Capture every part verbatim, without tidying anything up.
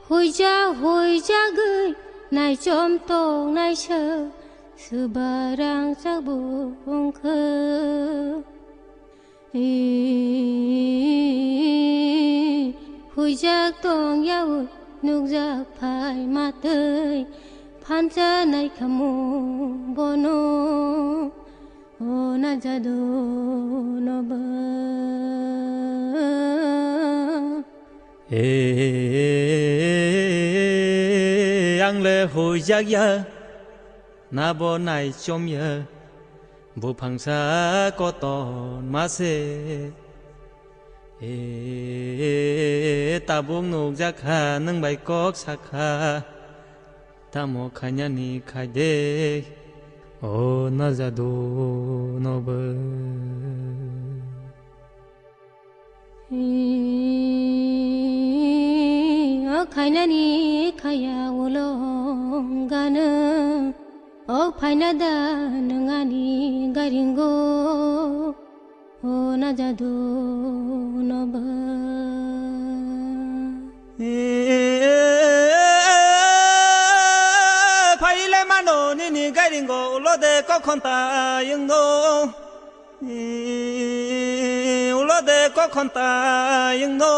Huijak huijagwi naichom tongnai se swbarang chabung khe. Huijak tong yaui nukjak phai matwi phansa naikhamu bono. O na jadu no ba. E, ang le huijak ya, na bo naichom ya, buphangsa koton ma se. E, tabuk nukjak kha nwng bai kok sakha. Tamo khainani khaide, o na jadu no ba. O khainani khaya ulong gana, o phaina da nangani garingo. O na jadu no ba. Phaile mano nini gairingo ulo de kokhonta yungno. Ulo de kokhonta yungno.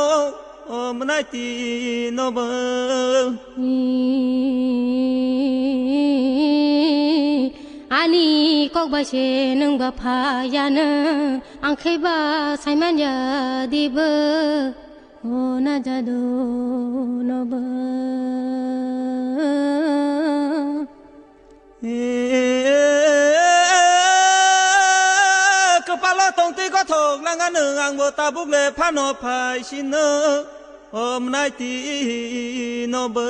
O mwnai twi no ba. Ani kok bai se nwng ba phaya nwng, ang khe ba saiman ya di ba, o na jadu no ba. Kwpalo tongtwi gothok nang anw, ang bo tabuk le phano phai sino, o mwnai twi no ba.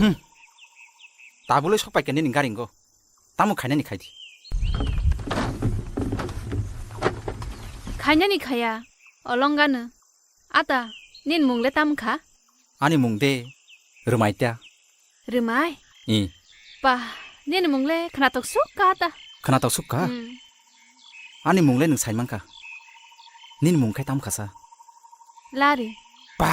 Hmm. Tabuk le sok pai kha nini garingo. Tamo khainani khai di. Khainani khaya, olong gana. Ata, nini mung le tam kha? Ani mung de Rwmai ta. Rwmai? I. Pa, nini mung le khwnatok suk kha ta. Khwnatok suk kha? Hmm. Ani mung le nwng sai man kha. Nini mung khai tam kha sa? Lari. Pa,